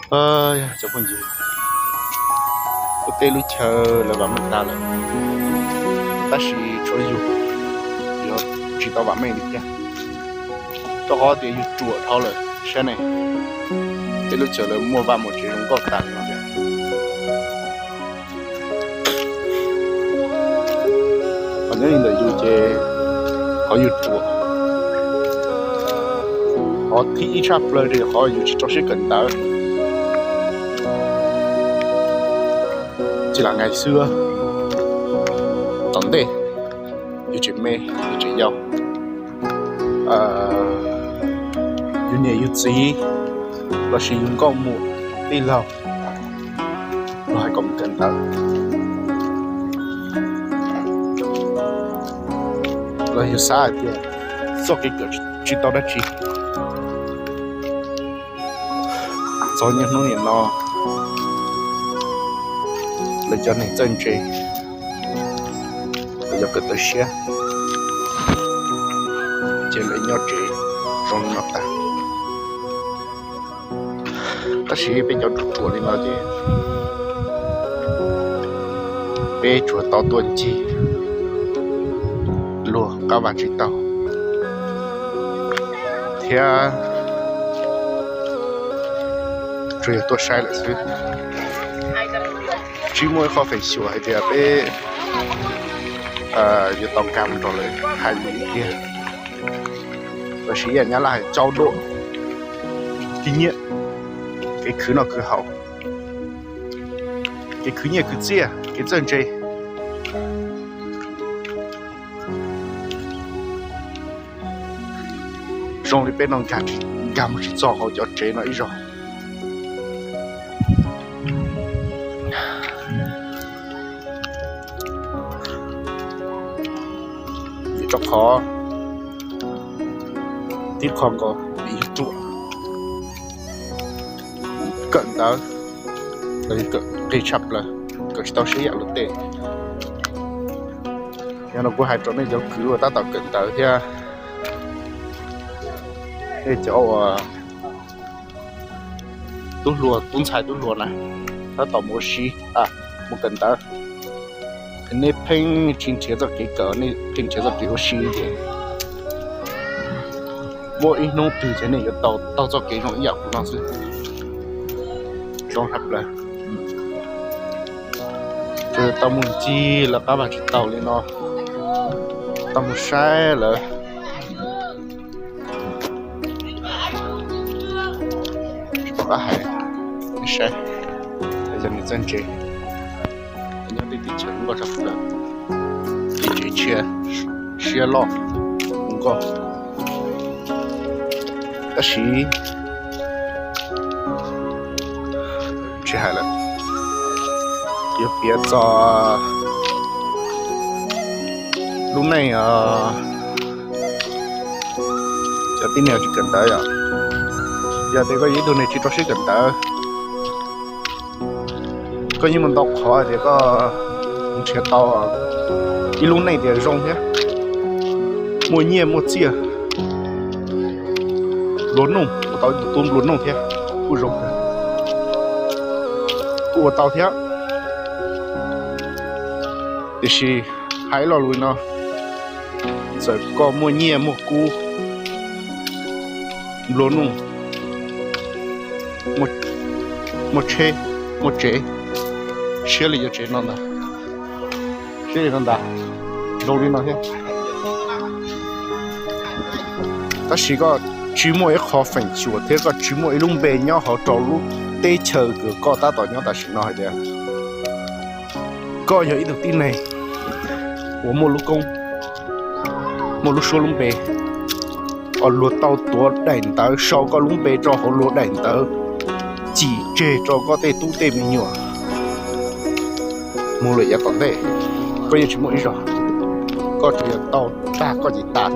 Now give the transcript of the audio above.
Cov phooj ywg, lub teb lub chaw lawv vam meej tas lawm, tab sis tshuav yus, yus tsis tau vam meej li thiab. Rau qhov tias yus ruam dhau lawm, saib ne, teb lub chaw lawv muaj vaj muaj tsev zoo nkauj tas li no. Qhov nyob li ntawm yus ces qhov yus ruam, qhov thib ib tshaj plaws rau qhov yus tsis rau siab kawm ntawv. Tsis lam nkaij xwb, tom ntej yus tseem me, yus tseem yau, yus niam yus txiv lossis yus nkauj muam tij laug los hais kom mus kawm ntawv, los yus xav hais tias txoj kev kawm tsis tau dab tsi. Txog niaj hnub nim no, lawv cov neeg txawj ntse, lawv cov kawm tau siab, ces lawv nyob tsev zoo li no tag. Tab sis peb cov ruam ruam li no ces peb tsuas tau tuaj ncig luag qab vaj tsib taug thiab tsuas yog tuaj saib lawm xwb. Tsis muaj ib qho feem xyuam hais tias peb yuav tau nkag mus nrog lawv hais lus li tiag, lossis yam Nyab Laj hais tsau duam, khib nyiab, kev khwv noj khwv haus, kev khwv nyiaj khwv txiaj, kev txawj ntse. Zoo li peb no nkag mus tsis txog hauv cov tsev no ib zaug. Vim rau qhov tib qho nkaus vim yus ruam, kawm ntawv los yus kawm qis tshaj plaws, kawm tsis tau siab yam luag tej. Yog no kuv hais rau nej cov kwv uas tab tom kawm ntawv thiab nej cov uas tub hluas, tub ntxhais tub hluas na, tab tom mus ua si, mus kawm ntawv, neb pheej tsis nrhiav txoj kev kawm, nej pheej nrhiav txoj kev ua si ces muaj ib hnub twg ces nej yuav tau taug txoj kev zoo ib yam kuv no xwb. Zoo tshaj plaws. Tau mus ncig lawv qab vaj tsis taus li no, tau mus saib lawv. Rov qab hais, saib, yog nws txawj ntse, nyob tej teb chaws nkauj tshaj plaws, tsev tshiab, siab loj, nkauj. Tab sis tsis hais lawm, yuav piav txog lub neej cov tib neeg tsis kawm ntawv yom. Yog tias koj yog ib tug neeg tsis rau siab kawm ntawv, koj yeej muaj ntau qhov tias koj nrhiav tau ib lub neej tias zoo thiab, muaj nyiaj muaj txiaj, nplua nuj, ua tau ib tug tub nplua nuj thiab kuj zoo, kuj ua tau thiab. Tiam sis hais lo lus no, txawm koj muaj nyiaj muaj kub, nplua nuj, muaj tsheb, muaj tsev, siab li yuav tsev no ntag, siab li no ntag, zoo li no thiab. Tab sis koj tsis muaj ib qho feem xyuam thiab koj tsis muaj ib lub npe nyob hauv rau lub teb chaws uas koj tab tom nyob tam sim no hais tias koj yog ib tug tib neeg uas muaj lub koob, muaj lub suab lub npe, uas luag tau tuav daim ntawv sau koj lub npe rau hauv luag daim ntawv cim tseg rau koj tej tub tej me nyuam mus lawm yav tom ntej. Koj yeej tsis muaj ib zaug, koj tsuas yog tau tag koj ces tas.